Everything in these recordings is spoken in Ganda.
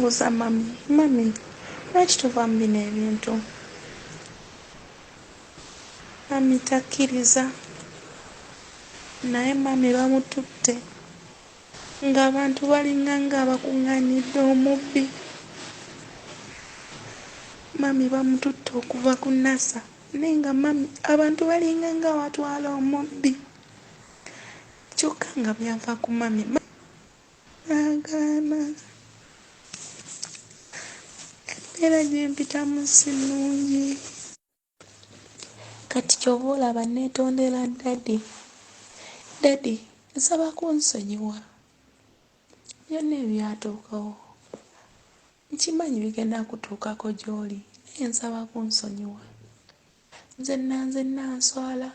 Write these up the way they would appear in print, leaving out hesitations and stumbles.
Nembuuza mummy, mummy lwaki tova mu bino ebintu? Mummy takkiriza naye mummy bamututte ng'abantu balinga ng'abakuŋŋaanidde omubbi. Mummy bamututte okuva ku Nasser naye nga mummy abantu balinga ng'abatwala omubbi kyokka nga byava ku mummy n'agaana. Embeera gye mpitamu si nnungi. Kati ky'ova olaba neetondera daddy. Daddy nsaba kunsonyiwa byonna ebyatuukawo. Nkimanyi bigenda kutuukako gy'oli naye nsaba kunsonyiwa. Nzenna nzenna nswala.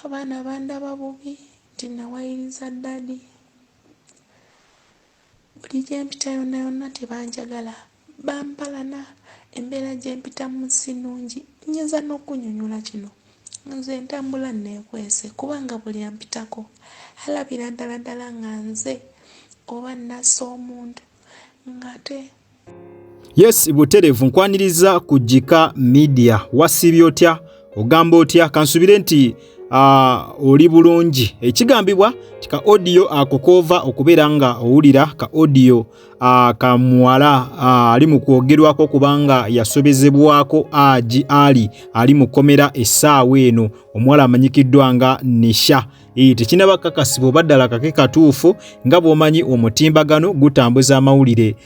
Abaana bandaba bubi nti nawayiriza daddy. Buli gye mpita yonna yonna tebanjagala, bampalana, embeera gye mpitamu si nnungi. Nnyinza n'okunnyonnyola kino, nze ntambula nneekwese kubanga buli ampitako alabira ddala ddala nga nze oba nnasse omuntu ng'ate Yes, butereevu nkwaniriza ku Gika Media. Wasiibye otya? Ogamba otya? Kansubire nti oli bulungi. Ekigambibwa ti ka audio ako koova okubeera nga owulira ka audio ka muwala ali mu kwogerwako kubanga yasobezebwako aji ali ali mu kkomera essaawa eno, omuwala amanyikiddwa nga Nisha. Tekinaba kakasibwa oba ddala kake katuufu. Nga bw'omanyi, omutimbagano gutambuza amawulire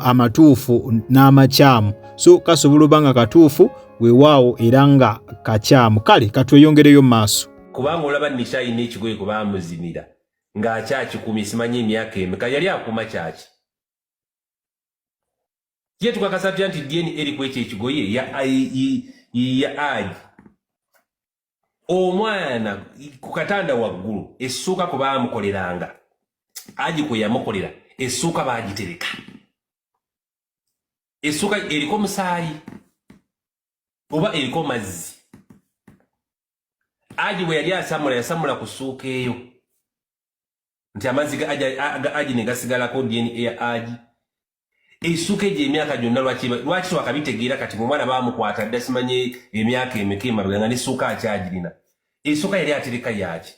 amatuufu n'amakyamu, so kasobola oba nga katuufu weewaawo era nga kakyamu. Kale katweyongereyo mu maaso. Kubanga olaba Nisha alina ekigoye kwe baamuzinira ng'akyakikumye, simanyi emyaka emeka yali akuuma kyaki. Ye tukakasa tutya nti DNA eri ku ekyo ekigoye ya Aji? Omwana ku katanda waggulu, essuuka kwe baamukoleranga, Aji kwe yamukolera essuuka, baagitereka. Essuuka eriko musaayi oba eriko mazzi? Aji bwe yali asamula, yasamula ku ssuuka eyo nti amazzi ga Aji ne gasigalako DNA ya Aji. Essuuka egyo emyaka gyonna lwaki twakabitegeera kati? Omwana baamukwata dda, simanye emyaka emeka emabega, nga nessuuka akyagirina. Essuuka yali atereka yaki?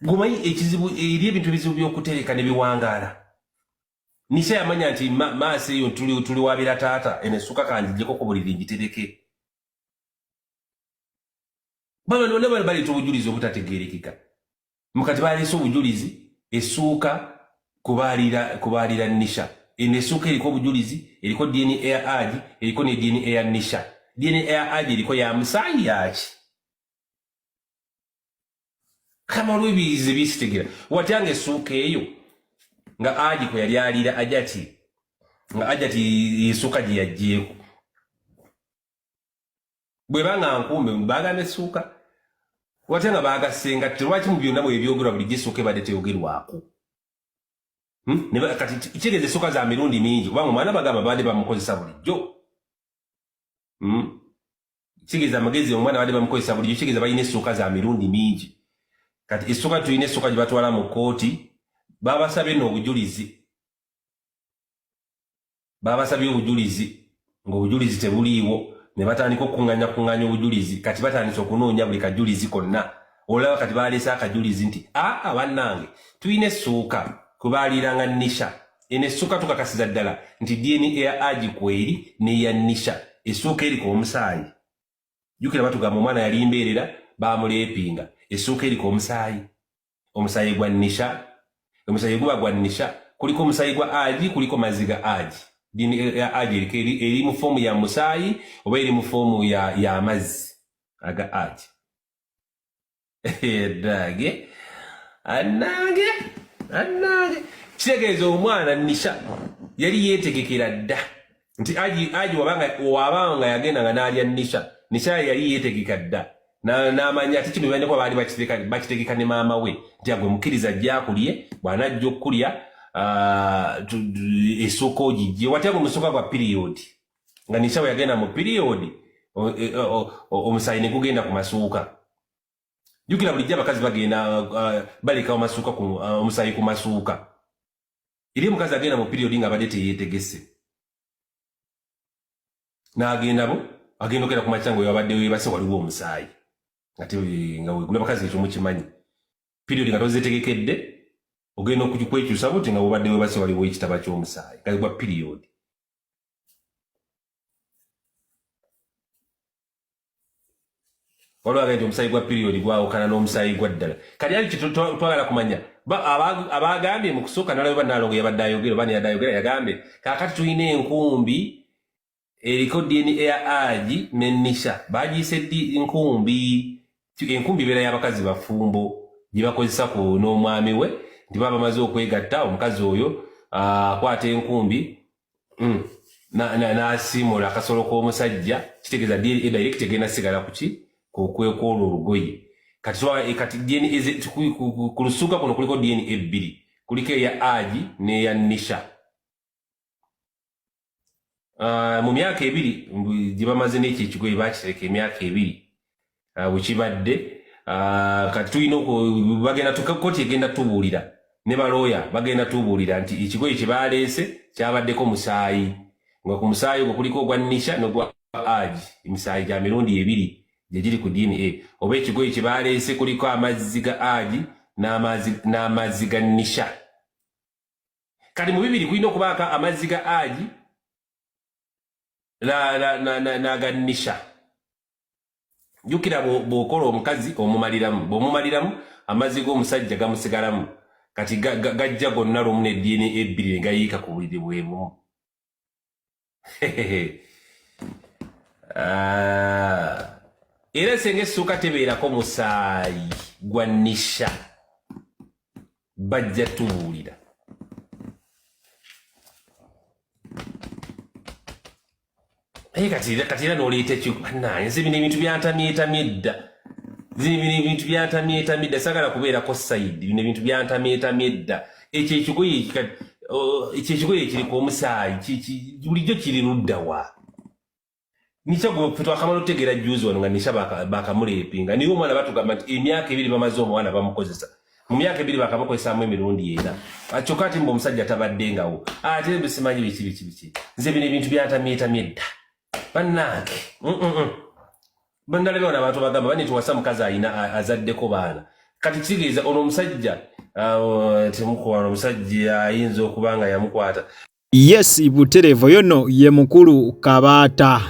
Gumanyi ekizibu eri ebintu ebizibu by'okutereka ne biwangaala. Nisha yamanya nti maaso eyo tuli wabira taata, eno essuuka kangigyeko ku buliri ngitereke. Bano bonna bali baleeta obujulizi obutategeerekeka. Mukati baleese obujulizi essuuka kubaalira Nisha. Eno essuuka eriko obujulizi, eriko DNA ya Aji, eriko ne DNA ya Nisha. DNA ya Aji eriko ya musaayi yaki? Kama waliwo ebiyizi bisitegera watyanga essuuka eyo nga Aji kwe yali alira Ajati, nga Ajati essuuka gye yaggyeeko bweba nga nkumbe bagamba essuuka watya nga bagasenga? Lwaki mu byonna bwebyogerwa bulijjo essuuka ebadde teyogerwako? Hmm? Kati kitegeeza essuuka za mirundi mingi, kubanga omwana bagamba babadde bamukozesa bulijjo. Kitegeeza amagezi, omwana badde bamukozesa bulijjo, kitegeeza balina essuuka za mirundi mingi. Kati essuuka, tulina essuuka gye batwala mu kkooti, babasabye nno obujulizi, babasabye obujulizi ng'obujulizi tebuliiwo, ne batandika okukuŋŋaanya kuŋŋaanya obujulizi. Kati batandise okunoonya buli kajulizi konna. Olaba kati baleese akajulizi nti aa, bannange, tulina essuuka kwe baaliiranga Nisha. Eno essuuka tukakasiza ddala nti DNA ya Aji kweri n'eya Nisha. Essuuka eriko omusaayi? Jjukira batugamba omwana yali mbeerera, bamuleepinga. Essuuka eriko omusaayi, omusaayi gwa Nisha? Omusaayi guba gwa Nisha, kuliko omusaayi gwa Aji, kuliko mazzi ga Aji. DNA ya Aji eriko eri mu form ya musaayi oba eri mu form ya mazzi aga Aji? Dage annange, annange, kitegeeza omwana Nisha yali yeetegekera dda nti Aji wabanga yagenda nga n'alya Nisha. Nisha yali yeetegeka dda n'amanya ate kino bibanja kuba baali bakitegeka ne maama we nti agwe mukkiriza ajja akulye, bw'anajja okkulya essuuka ogijje. Watya nga omusuuka gwa period, nga Nisha bwe yagenda mu period omusaayi ne gugenda ku masuuka? Jjukira bulijjo abakazi bagenda baleka amasuuka omusaayi ku masuuka. Eri omukazi agenda mu period nga abadde teyeetegese, n'agendabo agenda okera ku makya nga webabadde weebase waliwo omusaayi, ate nga wegula bakazi ekyo mukimanyi. Period nga tozetegekedde, ogenda okukwekyusa buti nga bubadde webase waliwo ekitaba ky'omusaayi nga gwa period. Waliwo agenda nti omusaayi gwa period gwawukana n'omusaayi gwa ddala. Kati ali twagala kumanya abagambye mu kusooka nalabe banalongo yabadde ayogera oba neyadde ayogera yagambye kaakati tulina enkumbi eriko DNA ya Aji ne Nisha, bagiyise ddi nkumbi. Enkumbi ebeera y'abakazi bafumbo gye bakozesa ku n'omwami we nti baba bamaze okwegatta, omukazi oyo akwata enkumbi n'asiimula akasolo k'omusajja, kitegeeza DNA direct egenda sigala kuki kwekwolwo olugoye. Kati kati DNA ku lusuuka kuno kuliko DNA ebbiri, kuliko eya Aji n'eya Nisha. Mu myaka 2 gye bamaze n'ekyo ekigoye bakitereka emyaka 2 bwe kibadde. Kati tulina bagenda kkooti egenda tubuulira ne balooya bagenda tubuulira nti ekigoye kye baleese kyabaddeko musaayi, nga ku musaayi ogwo kuliko ogwa Nisha n'ogwa Aji, emisaayi gya mirundi 2 gye giri ku DNA, oba ekigoye kye baleese kuliko amazzi ga Aji n'amazzi ga Nisha. Kati mu bibiri kulina okubaako amazzi ga Aji n'aga Nisha. Jjukira bw'okola omukazi omumaliramu, bw'omumaliramu amazzi g'omusajja gamusigalamu, kati gajja gonna lumu ne DNA ebbiri ne gayiika ku buliri bwe bumu. Era senga essuuka tebeerako musaayi gwa Nisha, bajja tubuulira. Naye kati era n'oleeta ekyo bannange, nze bino ebintu byantamyetamye dda, nze bino ebintu byantamyetamye dda, saagala kubeerako side, bino ebintu byantamyetamye dda. Ekyo ekigoye ekyo ekigoye ekiriko omusaayi bulijjo kiri ludda wa? Nisha gwe twakamala otegeera jjuuzi wano nga Nisha bakamuleepinga, naye omwana batugamba nti emyaka 2 bamaze omwana bamukozesa, mu myaka 2 bakamukozesaamu emirundi 4, kyokka ate mbu omusajja tabaddengawo, ate mbu simanyi biki biki biki. Nze bino ebintu byantamyetamye dda bannange. Bannalebe wano abantu bagamba bani tuwasa mukazi alina azaddeko baana, kati kitegeeza ono omusajja temukuwana, omusajja ayinza okuba nga yamukwata. Yes, butereevu yono ye mukulu Kabaata.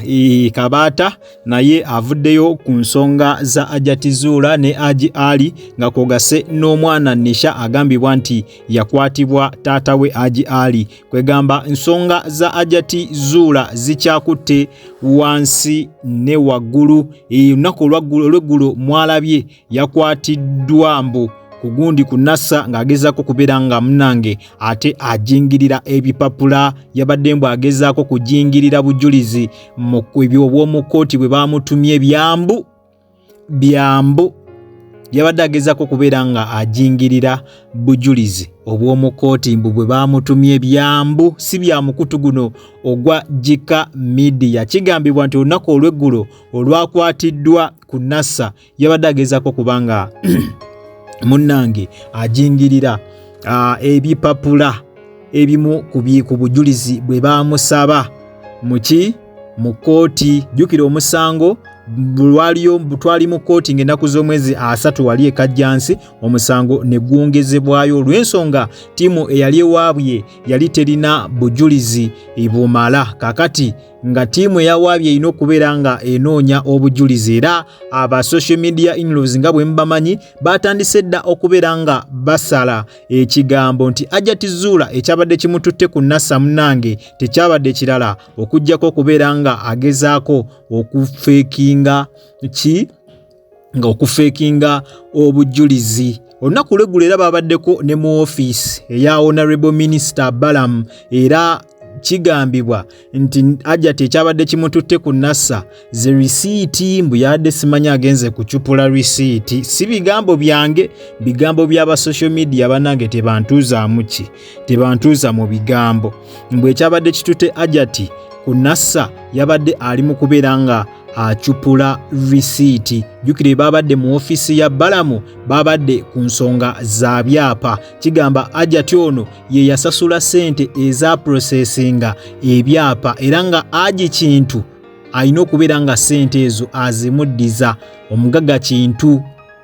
Kabaata naye avuddeyo ku nsonga za Hajati Zuula ne Haji Ali nga kwogase n'omwana Nisha agambibwa nti yakwatibwa taata we Haji Ali. Kwegamba nsonga za Hajati Zuula zikyakutte wansi ne waggulu. Olunaku olw'eggulo mwalabye yakwatiddwa mbu ku gundi ku Nassa ng'agezaako kubeera nga munnange ate ajingirira ebipapula, yabadde mbu agezaako kujingirira bujulizi mu obw'omu kkooti bwe baamutumye byambu byambu, yabadde agezaako kubeera nga ajingirira bujulizi obw'omu kkooti mbu bwe baamutumye byambu, si bya mukutu guno ogwa Gika Media. Kigambibwa nti olunaku olw'eggulo olwakwatiddwa ku Nassa yabadde agezaako kubanga munnange ajingirira ebipapula ebimu ku bujulizi bwe baamusaba muki mu kkooti. Jjukira omusango lwaliyo twali mu kkooti ng'ennaku z'omwezi 3 wali e Kajjansi, omusango ne gwongezebwayo olw'ensonga ttiimu eyali ewaabwe yali terina bujulizi bumala. Kaakati nga ttiimu eyawaabye erina okubeera nga enoonya obujulizi, era aba social media in-laws nga bwe mubamanyi baatandise dda okubeera nga basala ekigambo nti Hajati Zuula ekyabadde kimututte ku Nassa munnange tekyabadde kirala okuggyako okubeera nga agezaako okufeekinga ki nga okufeekinga obujulizi. Olunaku lw'eggulo era babaddeko ne mu ofiisi eya Honorable Minister Balaam, era kigambibwa nti Hajati ekyabadde kimututte ku Nassa ze risiiti, mbu yabadde simanyi agenze kucupula risiiti. Si bigambo byange, bigambo by'aba social media bannange, tebantuuzaamu ki, tebantuuza mu bigambo. Mbu ekyabadde kitutte Hajati ku Nassa yabadde ali mu kubeera nga acupula risiiti. Jjukira babadde mu ofiisi ya Balamu, babadde ku nsonga za byapa. Kigamba Hajati ono ye yasasula ssente eza processinga ebyapa, era nga Haji Kintu alina okubeera nga ssente ezo azimuddiza. Omugagga Kintu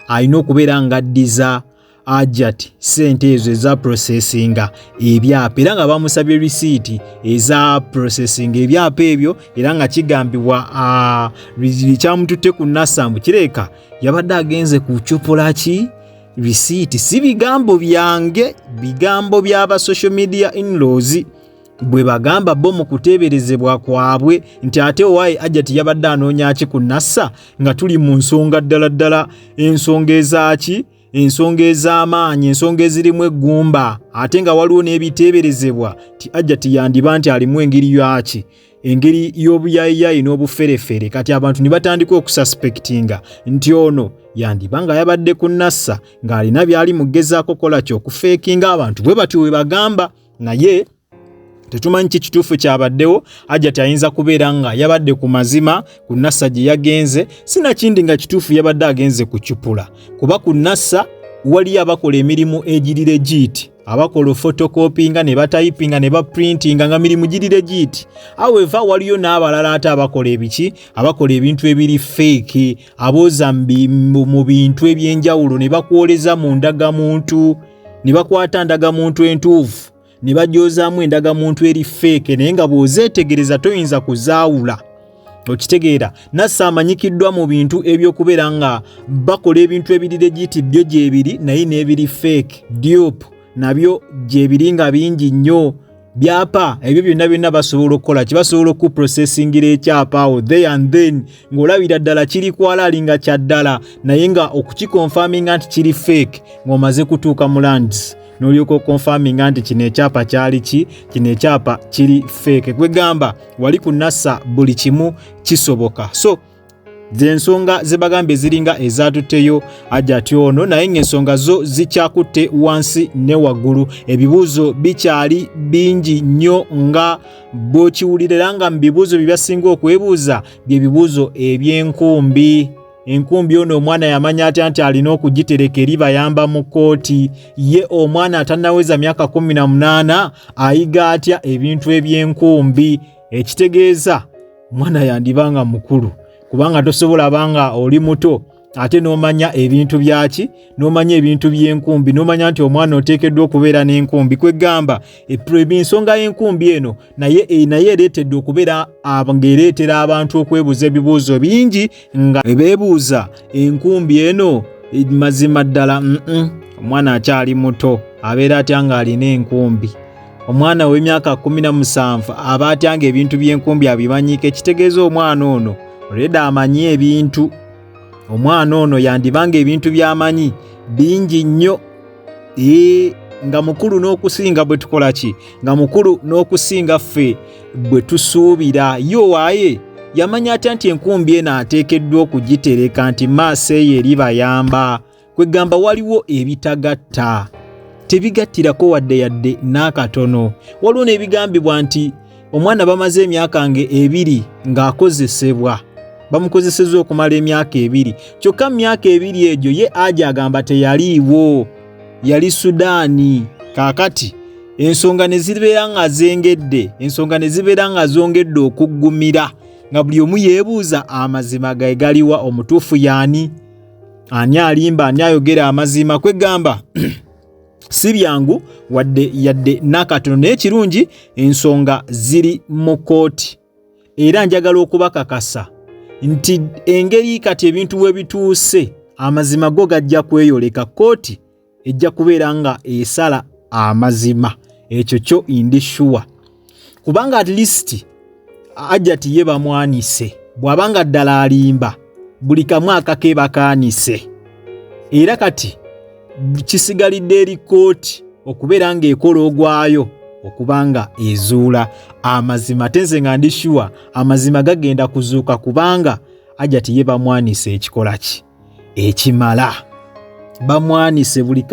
alina okubeera nga addiza Hajati ssente ezo eza processinga ebyapa, era nga bamusabye risiiti eza processinga ebyapa ebyo, era nga kigambibwa kyamututte ku Nassambu kireeka yabadde agenze kucupula ki risiiti. Si bigambo byange, bigambo by'aba social media in-laws bwe bagamba bo mu kuteeberezebwa kwabwe nti ate owaaye Hajati yabadde anoonya ki ku Nassa nga tuli mu nsonga ddala ddala, ensonga ezaaki, ensonga ez'amaanyi, ensonga ezirimu eggumba, ate nga waliwo n'ebiteeberezebwa nti Hajati yandiba nti alimu engeri yaki, engeri y'obuyayiyayi n'obuferefere. Kati abantu ne batandika okususpectinga nti ono yandiba nga yabadde ku Nassa ng'alina by'ali mugezaako kola ki, okufeekinga abantu bwe batyo bwe bagamba, naye tetumanyi ki kituufu kyabaddewo. Hajati ayinza kubeera nga yabadde ku mazima ku Nassa gye yagenze, sinakindi nga kituufu yabadde agenze kucupula, kuba ku Nassa waliyo abakola emirimu egiri legit, abakola photocopyinga ne batayipinga ne baprintinga nga mirimu giri legit. However, waliyo n'abalala ate abakola ebiki, abakola ebintu ebiri fake, abooza mu bintu ebyenjawulo ne bakwoleza mu ndagamuntu, ne bakwata ndagamuntu entuufu ne bajozaamu endagamuntu eri fake, naye nga bw'ozeetegereza toyinza kuzaawula. Okitegeera? Nassa amanyikiddwa mu bintu ebyokubeera nga bakola ebintu ebiri legit byo gyebiri, naye n'ebiri fake dupe nabyo gyebiri nga bingi nnyo. Byapa ebyo byonna byonna basobola okukola ki, basobola okuprocessingira ekyapa awo there and then ng'olabira ddala kiri kwalaali nga kya ddala, naye nga okukiconfirminga nti kiri fake ng'omaze kutuuka mu lands n'olyoka oconfirminga nti kino ekyapa kyali ki, kino ekyapa kiri fake. Kwegamba wali ku Nassa buli kimu kisoboka. So zensonga zebagambye ziringa ezatutteyo Hajati ono, naye ng'ensonga zo zikyakutte wansi ne waggulu, ebibuuzo bikyali bingi nnyo nga bw'okiwulira, era nga mu bibuuzo bye basinga okwebuuza bye bibuuzo eby'enkumbi. Enkumbi ono omwana yamanya atya nti alina okugitereka eri bayamba mu kkooti? Ye omwana atannaweza myaka 18 ayiga atya ebintu eby'enkumbi? Ekitegeeza omwana yandiba nga mukulu, kubanga tosobola banga oli muto ate n'omanya ebintu byaki, n'omanya ebintu by'enkumbi, n'omanya nti omwana oteekeddwa okubeera n'enkumbi. Kwegamba ensonga y'enkumbi eno naye ereetedde okubeera ng'ereetera abantu okwebuuza ebibuuzo bingi, nga beebuuza enkumbi eno mazima ddala omwana akyali muto abeera atya ng'alina enkumbi? Omwana w'emyaka 17 aba atya ng'ebintu by'enkumbi abimanyiiko? Ekitegeeza omwana ono olwedda amanyi ebintu, omwana ono yandibanga ebintu by'amanyi bingi nnyo, nga mukulu n'okusinga bwe tukola ki, nga mukulu n'okusinga ffe bwe tusuubira. Ye owaaye yamanya atya nti enkumbi eno ateekeddwa okugitereka nti maaso eyo eri bayamba? Kwegamba waliwo ebitagatta, tebigattirako wadde yadde n'akatono. Waliwo n'ebigambibwa nti omwana bamaze emyaka nge 2 ng'akozesebwa, bamukozesezza okumala emyaka 2, kyokka mu myaka 2 egyo ye Haji agamba teyaliiwo, yali Sudaani. Kaakati ensonga ne zibeera nga zengedde, ensonga ne zibeera nga zongedde okuggumira, nga buli omu yeebuuza amazima ge galiwa, omutuufu y'ani, ani alimba, ani ayogera amazima. Kwegamba si byangu wadde yadde n'akatono, naye kirungi ensonga ziri mu kkooti, era njagala okubakakasa nti engeri kati ebintu we bituuse amazima go gajja kweyoleka, kkooti ejja kubeera nga esala amazima, ekyo kyo ndi sure, kubanga at least Hajati ye bamwanise, bw'abanga ddala alimba buli kamu akake bakaanise, era kati kisigalidde eri kkooti okubeera ng'ekola ogwayo okuba nga ezuula amazima. Ate nze nga ndi sure amazima gagenda kuzuuka, kubanga Hajati ye bamwanise ekikola ki ekimala, bamwanise buli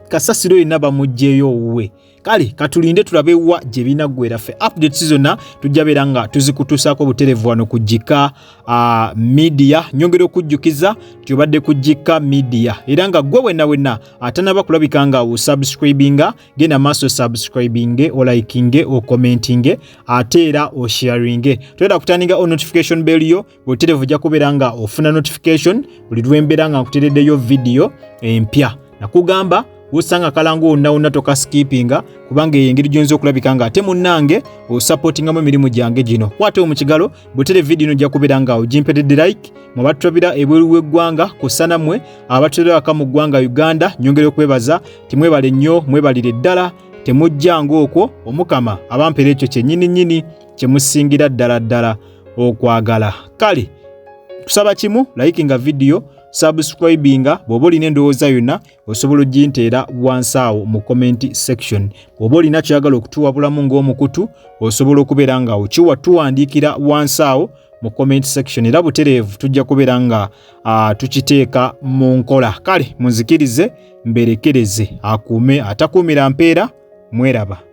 kasasiro yenna bamuggyeyo owuwe. Kale katulinde tulabe wa gye binaggwera. Ffe updates zonna tujja beera nga tuzikutuusaako buterevu wano ku Gika Media. Nyongera okujjukiza nti obadde ku Gika Media, era nga gwe wenna wenna atanaba kulabika nga osubscribinga, genda maaso subscribinge, olikinge, okommentinge, ate era osharinge. Toyera kutandika o notification bell yo buterevu, ojja kubeera nga ofuna notification buli lwembeera nga nkutereddeyo vidiyo empya. Nakugamba wosanga akalango wonna wonna tokaskipinga, kubanga eyo engeri gy'oyinza okulabika nga ate munnange osupportingamu emirimu gyange gino. Kwata mu kigalo butere vidiyo ojja kubeera nga ogimperedde like. Mwe abatulabira ebweru w'eggwanga kussa nammwe abatulabira waka mu ggwanga Uganda, nyongera okwebaza timwebale nnyo, mwebalire ddala, temujjanga okwo. Omukama abampera ekyo kyennyini nnyini kyemusingira ddala ddala okwagala. Kale kusaba kimu, likinga vidiyo, subscribinga. Bw'oba olina endowooza yonna osobola oginteera wansi awo mu comment section. Bw'oba olina kyoyagala okutuwabulamu ng'omukutu, osobola okubeera nga okiwa tuwandiikira wansi awo mu comment section, era butereevu tujja kubeera nga tukiteeka mu nkola. Kale munzikirize mberekereze, akuume atakuumira mpeera. Mweraba.